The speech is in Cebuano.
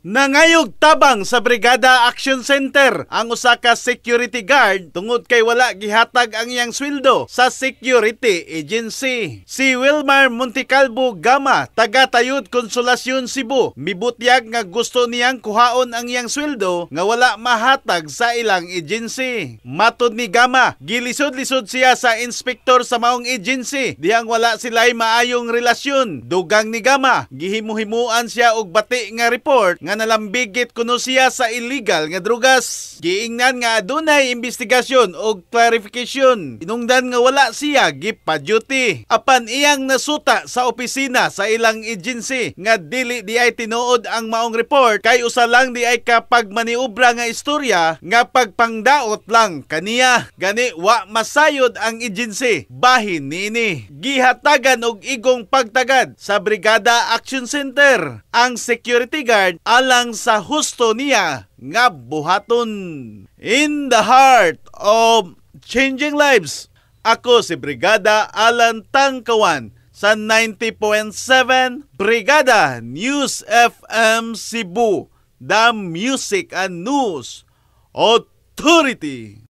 Nangayog tabang sa Brigada Action Center ang usa ka security guard tungod kay wala gihatag ang iyang sweldo sa security agency. Si Wilmar Montecalvo Gama, taga Tayud, Consolacion, Cebu, mibutyag nga gusto niyang kuhaon ang iyang sweldo nga wala mahatag sa ilang agency. Matod ni Gama, gilisod-lisod siya sa inspektor sa maong agency dihang wala sila'y maayong relasyon. Dugang ni Gama, gihimo-himuan siya og bati nga report nga nalambigit kuno siya sa illegal nga drugas. Giingnan nga adunay investigasyon og clarification. Inungdan nga wala siya gipa-duty. Apan iyang nasuta sa opisina sa ilang agency nga dili di ay tinuod ang maong report kay usa lang di ay kapag maniobra nga istorya nga pagpangdaot lang kaniya. Gani wa masayod ang agency bahin niini. Gihatagan og igong pagtagad sa Brigada Action Center ang security guard alang sa husto niya nga buhaton. In the heart of changing lives, ako si Brigada Alan Tangkawan sa 90.7 Brigada News FM Cebu, the Music and News Authority.